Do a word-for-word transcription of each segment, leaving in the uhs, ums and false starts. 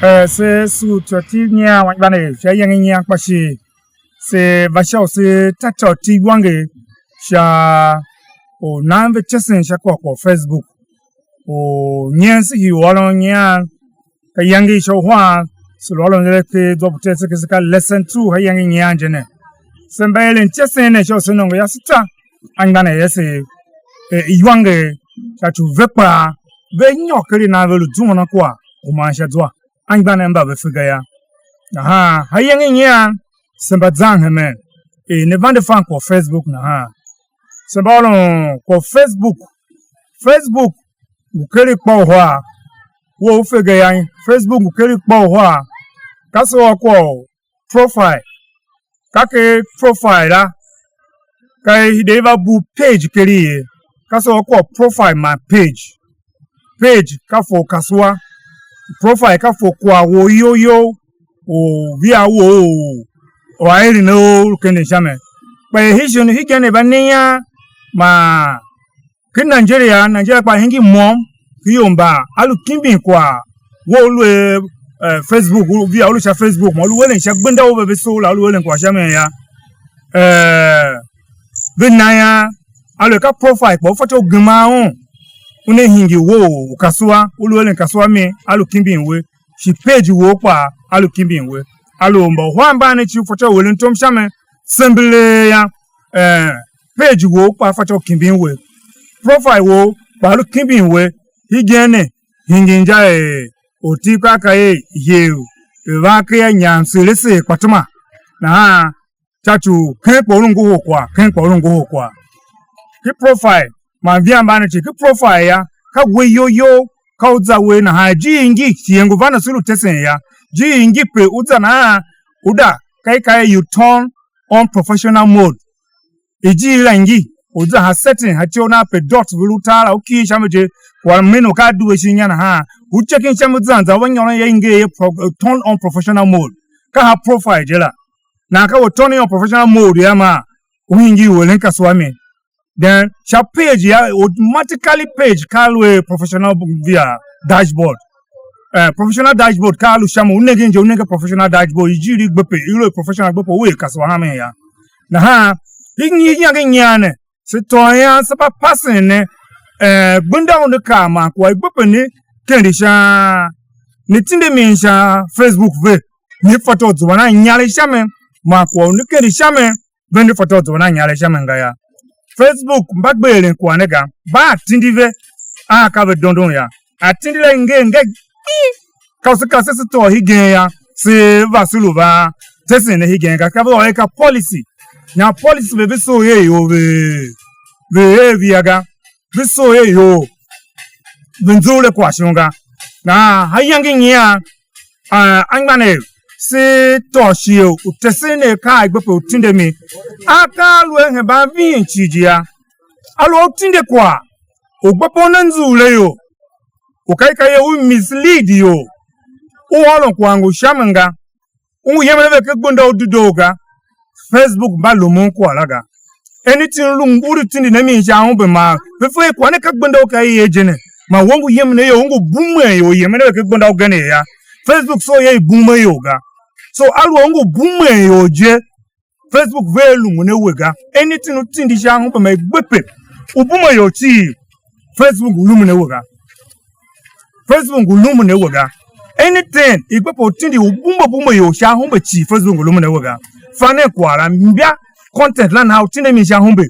Eh, se sugh ityôtyev nyian anmgbianev sha iyange i nyian kpa shi se va sha u se ta ityôtyev iwanger sha u nan ve ityesen sha kwagh kwagh u Facebook u nyen se hii u ôron nyian, ka iyange i sha uhar se lu ôron er ken zwa u bute se kese ka lesson two ha iyange i nyian je ne. Se mba eren ityesen ne sha u se nongo yô, se ta anmgbianev asev, eh, iwanger sha ci u ve kpaa ve nyôr ker i nan ve lu zuan a kwagh u man sha zwa anmgbianev mba ve fe ga yô. Nahan ha iyange i nyian se mba zan hemen er ne vande fan kwagh Facebook nahan. Se mba ôron kwagh Facebook. Facebook ngu ker i kpa uhar. Wea u fe ga yô, Facebook ngu ker i kpa uhar. Ka se ôr kwagh u profile. Ka ken profile la, ka i de i va bugh page ker i ye. Ka se ôr kwagh profile man page. Page ka for kasua, profile ka for kwagh wou you you u via wou u a eren u lu kenden sha mi. Kpa er hijin hegen ne va ne ian, man ken Nigeria, Nigeria kpa hingir môm, ken ior mba a lu kimbin kwagh wou u lu a, eh, Facebook, u via u lu sha Facebook, man u lu eren sha gbenda u ve ve soo la, u lu eren kwagh sha mi yô. Eh, ve na ian, aluer ka profile kpa u fatyô u geman un, una hingir wou u kasua, u lu eren kasua mi, a lu kimbin we, shi page wou kpaa a lu kimbin we. A lu mba uhar mban ne cii u fatyô u eren tom sha mi, sembelee yô, eh, page wou kpaa fatyô u kimbin we, profile wou kpaa lu kimbin we. Hegen ne, hingir inja er ortiv ka a ka er iyev, ve van ken ya nyam seer a seer kpatuma. Nahan sha ci u ken kpa u lu ngohol kwagh, ken kpa u lu ngohol kwagh. Ki profile, man via mban ne cii, ki profile yô, ka we iyol you, ka u za we nahan, ijiir ngi, shighe ngu van a se lu tesen yô, ijiir ngi pe u za nahan, u da, ka i ka er you turn on professional mode. Ijiir la ngi, u za ha setting, ha ityough na pe dot ve lu tar la, u kighir sha mi je, kwagh menu ka a due shin inya nahan, u check in sha mi zan zan, u va nyôron ya i nger ye pro-, turn on professional mode. Ka ha profile je la. Nahan ka we turn on professional mode ya maa, u hingir u eren kasua mi. Then sha page ya, automatically page ka lu a professional via dashboard. Eh, professional dashboard ka lu sha mi, u nengen je, u nenge professional dashboard, ijiir i gbe pe, i lu a professional gbe pe, u er kasua ha mi ya. Nahan, i nyi iyange nyian ne, se tôô ian se mba pasen ne, eh, gbenda u ne kar man kwagh i gbe pe ne kende sha, ne tinde mi sha Facebook ve, ne fatyô u zuan a inyaregh sha mi, man kwagh u ne kende sha mi, ve ne fatyô u zuan a inyaregh sha mi ga yô. Facebook mba gbe eren kwagh ne ga, mba a tindi ve, a ka ve dondon yô. A tindi la i nger nger gbii, ka u se ka se, se tôô hegen yô, se va se lu va tesen ne hegen ga, ka ve ôr er ka policy. Nahan policy ve, ve soo er ior ve, ve er via ga, ve soo er ior ve nzughul a kwagh shon ga. Nahan ha iyange nyian, a, anmgbianev, se tôô shighe u tesen akaa a gbe pe u tinde mi. Akaa a lu a hemban vihin cii je yô, a lu a u tinde kwagh, u gbe pe u ne nzughul a ior, u ka i ka ior u mislead ior, u ôron kwagh ngu sha mi ga, u ngu yemen a ve ken gbenda u dedoo ga, Facebook mba lumun kwagh la ga. Anything u lu, u lu tindi ne mi sha ahumbe maa ve fe er kwagh ne ka gbenda u ka i er je ne, man we ngu yemen a ior, u ngu bumen ior yemen a ve ken gbenda ugen yô, Facebook soo ye i bumen ior ga. So aluer u ngu bumen ior je, Facebook vea lumun a we ga. Anything u tindi sha ahumbe ma i gbe pe u bumen ior cii, Facebook ngu lumun a we ga. Facebook ngu lumun a we ga. Anything i gbe pe u tindi u bumbe bumbe ior sha ahumbe cii, Facebook ngu lumun a we ga. Fa nen kwagh la, mbya content la nahan u tinde mi sha ahumbe,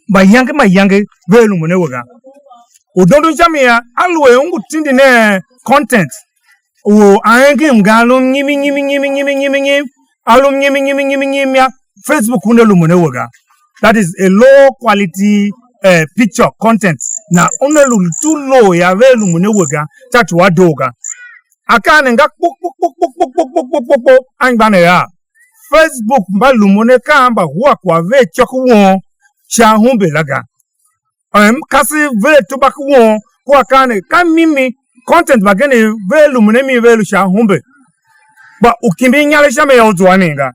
mayange mayange vea lumun a we ga. U dondon sha mi yô, aluer u ngu tindi nen content u a engem ga, a lum nyimi nyimi nyimi nyimi nyimi nyim, a lum nyimi nyimi nyimi nyim yô, Facebook una lumun a we ga. That is a low quality, eh, picture content. Na una lu too low yô, vea lumun a we ga, sha ci u a doo ga. Akaa ne nga kpo kpo kpo kpo kpo kpo kpo kpo kpo kpo anmgbianev av. Facebook mba lumun akaa mba hua kwagh ve ityô ku won sha ahumbe la ga. Em, ka se ver tobaki won kua akaa ne, ka mimi content mbagenev vea lumun a mi vea lu sha ahumbe. Kpa u kimbi inyaregh sha mi yô, u zua a mi ga.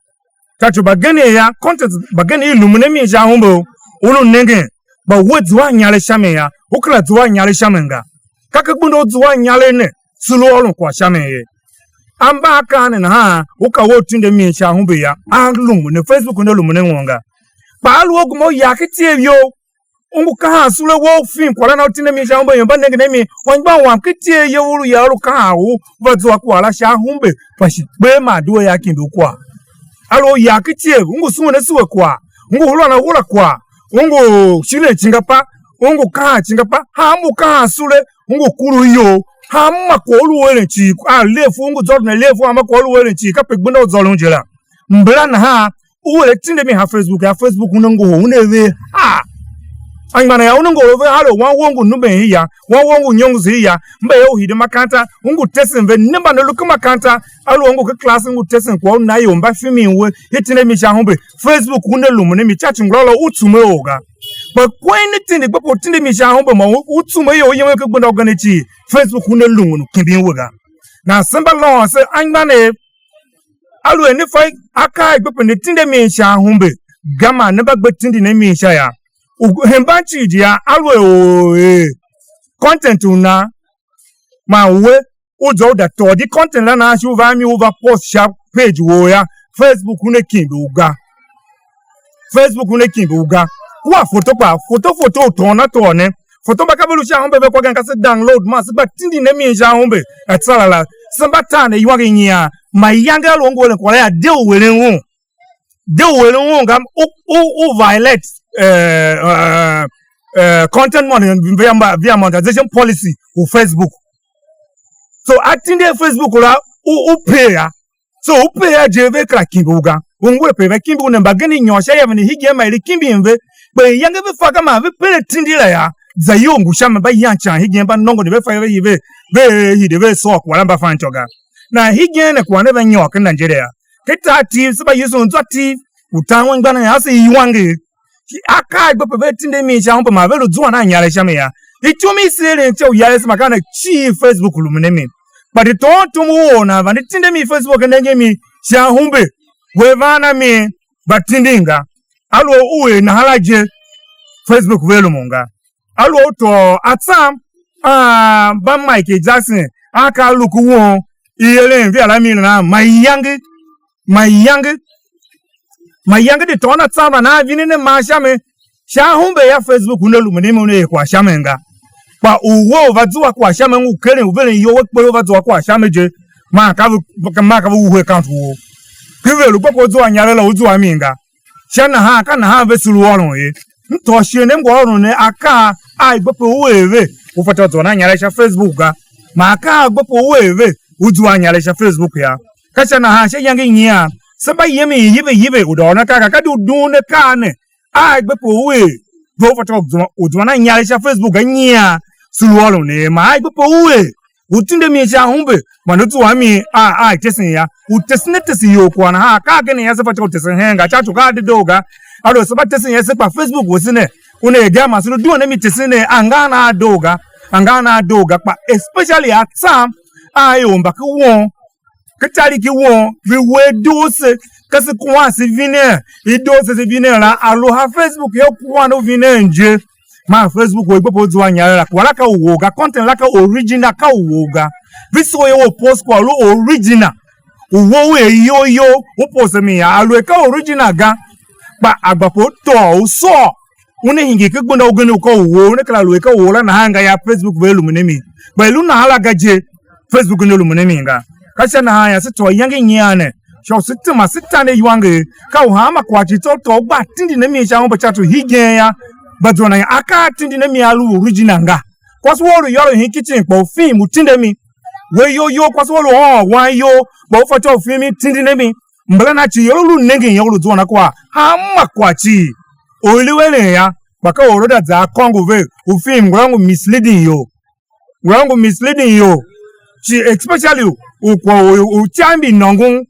Ka ci u mbagenev yô, content mbagenev i lumun a mi sha ahumbe u, u lu nengen, kpa we zua a inyaregh sha mi yô, u kera zua a inyaregh sha mi ga. Ka ken gbenda u zua a inyaregh ne, se lu ôron kwagh sha mi ye. a mba a kaa ne nahan, u ka we u tinde mi sha ahumbe ya, a lumun ne, Facebook ne lumun ne won ga. Kpa a lu a gema u yar ken ityev you, u ngu kahan sule wou u fin kwagh la na u tinde mi sha ahumbe, ior mba nengen a mi, anmgbian wam ken ityev you u lu yar u lu kahan u va zua kwagh la sha ahumbe, kpa shi kper man due yar kimbi u kwagh. A lu u yar ken ityev, u ngu sughun asue kwagh, u ngu hulan ahura kwagh, u ngu shiren icingapa, u ngu kahan icingapa, hanma u kahan sule, u ngu kurun iyol, hanma kwagh u lu eren cii, a lefu, u ngu zôron a lefu, hanma kwagh u lu eren cii, kape gbenda u zôron je la. Mbala nahan, u er a tinde mi ha Facebook, a Facebook una ngohol, una ver haa. Anmgbian ya una ngohol a ver haa, wan wou ngu nuben hia, wan wou ngu nyôngoso hia, mba ya u hide makanta, u ngu tesen ve, ne mba ne lu ken makanta, a lu u ngu ken class, u ngu tesen kwagh u na ior mba fimin we, i tinde mi sha ahumbe, Facebook una lumun a mi, church ngula la u tsume or ga. Kpa kwagh ne tindi gbe pe u tinde mi sha ahumbe ma u, u tsume ior u yem ken gbenda ugen cii, Facebook una lumun u kimbin we ga. Nahan se mba lôôn se anmgbianev, aluer ne fa akaa a gbe pe ne tinde mi sha ahumbe, gema ne mba gbe tindi ne mi sha yô. U hemban cii di yô, aluer or er content u nan man we u za u da tôô di content la nan shi u va a mi u va post sha page wou yô, Facebook una kimbi u ga. Facebook una kimbi u ga. Kua foto kpaa, foto foto u tôôn a tôô ne. Foto mba ka ve lu sha ahumbe ve kwa gen ka se download man se gba tindi ne mi sha ahumbe. A tsara la, se mba taan ne iwanger nyian, mayange a lu ongo eren kwagh la yô, de u eren un. De u eren un ga, u, u, u violate, eh, eh, eh, content mon-, via, via monetization policy u Facebook. So a tindi a Facebook la, u, u pay a. So u pay a je ve kera kimbi u ga. U ngu a pe ve kimbi u ne, mbagenev nyôr sha iaven i hegen man i lu kimbin ve. Kpa iyange ve fa ga man ve pere tindi la yô, za iyol ngu sha mi, mba yan ican hegen, mba nôngo ne, ve fa ve hide, ve hide ve sôr kwagh la, mba fan ityô ga. Nahan hegen ne kwagh ne va nyôr ken Nigeria. Ken tar Tiv, se mba yusen zwa Tiv, u tan anmgbianev ase iwanger. Shi akaa a gbe pe ve tinde mi sha ahumbe man ve lu zuan a inyaregh sha mi yô. Ityom i se eren ityô u ya ase man ka ne cii Facebook lumun a mi. Kpa di tôôn tom u or nan vande tinde mi Facebook nenge mi sha ahumbe, we van a mi, va tindin ga. A lu u er nahan la je, Facebook ve lumun ga. A lu u tôô atsam a mba Michael Jackson a ka a lu ku won, i eren via la mi nahan mayange, mayange, mayange di tôôn atsam la nan vine ne man sha mi, sha ahumbe ya Facebook una lumun a mi una er kwagh sha mi ga. Kpa u we u va zua kwagh sha mi, u keren u veren iyol we kper u va zua kwagh sha mi je, man ka ve, man ka ve wuhe account wou. Ki ve lu gbe pe u zua inyaregh la, u zua a mi ga. Sha nahan, ka nahan ve sulu ôron ye. M tôô shighe ne, m ngu ôron ne akaa a i gbe pe u er ve, u fatyô u zuan a inyaregh sha Facebook ga, man akaa a gbe pe u er ve, u zua a inyaregh sha Facebook yô. Ka sha nahan, sha iyange i nyian, se mba yemen yive yive, u da ôron akaa ga, ka di u dughun akaa ne a i gbe pe u er ve, u fatyô u zuan, u zuan a inyaregh sha Facebook ga nyian, sulu ôron ne, man a i gbe pe u er u tinde mi sha ahumbe, man u zua a mi a, a ityesen yô. U tesen a tesen iyol kwagh nahan, ka a genen yô, se fatyô u tesen hen ga, sha ci u ka a dedoo ga. Aluer se mba tesen yô, se kpa Facebook wese ne, una er ga, man se lu duen a mi tesen ne, angan a doo ga, angan a doo ga, kpa especially atsam a ior mba ken won, ken tariki won, ve wer doo se, ka se kuwan se vinen, i doo se, se vinen la, a lu ha Facebook yô, kuwan u vinen je. Man Facebook u i gbe pe u zua inyaregh la, kwagh la ka u wou ga, content la ka original, ka u wou ga. Ve sugh ye u post kwagh u lu original. U wou u er iyol you, u post mi yô, a lu a ka original ga. Kpa a gba pe u tôô u sôr, una hingir ken gbenda ugen u ka u wou, una kera lu a ka u wou la nahan ga yô, Facebook ve lumun a mi. Kpa i lu nahan la ga je, Facebook ne lumun a mi ga. Ka sha nahan yô, se tôô iyange i nyian ne, sha u se tema se ta ne iwanger, ka u hanma kwagh cii tsô u tôô u gba tindi ne mi sha un, mba ca tu hegen yô, mba zua nahan yô, akaa a tindi ne mi a lu original nga. Kwase wou lu yôron hen kitchen, kpa u fim u tinde mi. We iyol you, kwase wou lu ôôn wan iyol, kpa u fatyô u fim i tindi ne mi. Mbala na cii, ior u lu nengen yô, u lu zuan a kwagh, hanma kwagh cii. Or i lu eren yô, kpa ka or u da za akôngo ve, u fim ngula ngu misleading ior. Ngula ngu misleading ior. Shi especially u kwagh u, u tyav mbi nôngon,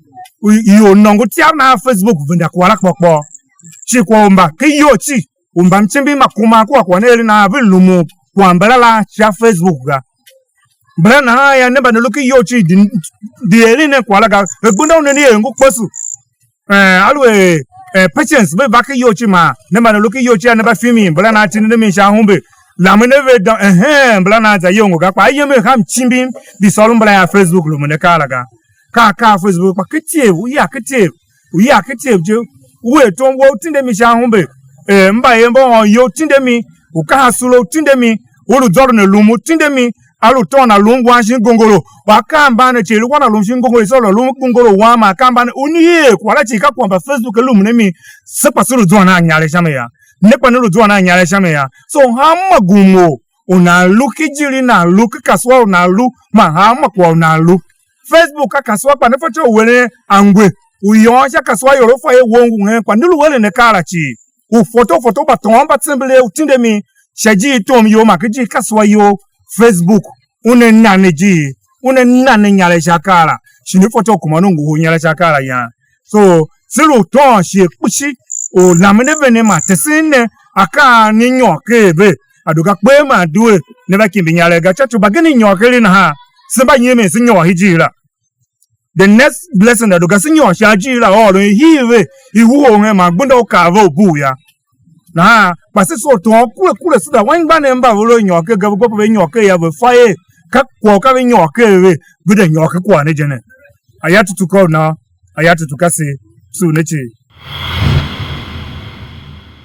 u ior nôngo tyav na a Facebook venda kwagh la kpôkpôô. Shi kwagh u mba ken iyol cii, u mba mcimbi ma kuma kua kwagh ne eren a ve lumun kwagh mbala la sha Facebook ga. Mbala nahan yô, ne mba ne lu ken iyol cii, di, di eren nen kwagh la ga, ve gbenda u ne ne er ngu kposo. Eh, aluer, eh, patience ve va ken iyol cii, man ne mba ne lu ken iyol cii, ne mba fimi, mbala nan tindi ne mi sha ahumbe, lamen ne ve dô, ehen, mbala nan za iyongo ga, kpa ayem er ka mcimbim, di sôron mbala ya Facebook lumun akaa la ga. ka akaa a Facebook, kpa ken ityev, u ya ken ityev, u ya ken ityev je, u er tom wou, u tinde mi sha ahumbe, er mbayev mba ôôn iyol, u tinde mi, u kaha sule, u tinde mi, u lu zôron a lum, u tinde mi, a lu tôôn a lum wan shin gongoro, kpa akaa mban ne cii, lu wan a lum shin gongoro, i sôr a lum gongoro wan, man akaa mban ne, u ne er kwagh la cii, ka kwagh mba Facebook a lumun a mi, se kpa se lu zuan a inyaregh sha mi yô. Ne kpa ne lu zuan a inyaregh sha mi yô. So, hanma gum u u nan lu, ken ijiir i nan lu, ken kasua u nan lu, man hanma kwagh u nan lu. Facebook ka kasua, kpa ne fatyô u eren angwe u yôôn sha kasua, ior a fa er wou ngu hen, kpa ne lu eren akaa la cii. U foto foto mba tôôn mba tsembelee, u tinde mi sha ijiir i tom iyol man ken ijiir i kasua iyol. Facebook una na ne ijiir, una na ne inyaregh sha akaa la, shin i fatyô u kuma ne u ngohol inyaregh sha akaa la yan. So, se lu tôôn shighe kpishi u lamen a ve ne man tesen ne akaa a ne nyôr ker ve, a due ga kper man due ne va kimbi inyaregh ga. Sha ci u mbagenev nyôr ker nahan, se mba nyimen se nyôr ijiir la. The next blessing a due ga se nyôr sha ijiir la, ôron i hii ve, i wuhe u hen man gbenda u kar ve u bugh yô. Nahan kpa se soo tôôn kure kure, so that anmgbianev mba ve lu a nyôr ker ga, ve gba pe ve nyôr ker yô, ve fa er ka kwagh u ka ve nyôr ker ve, ve de nyôr ken kwagh ne je ne. Aya tutu ka u nan, aya tutu ka se, sugh ne cii.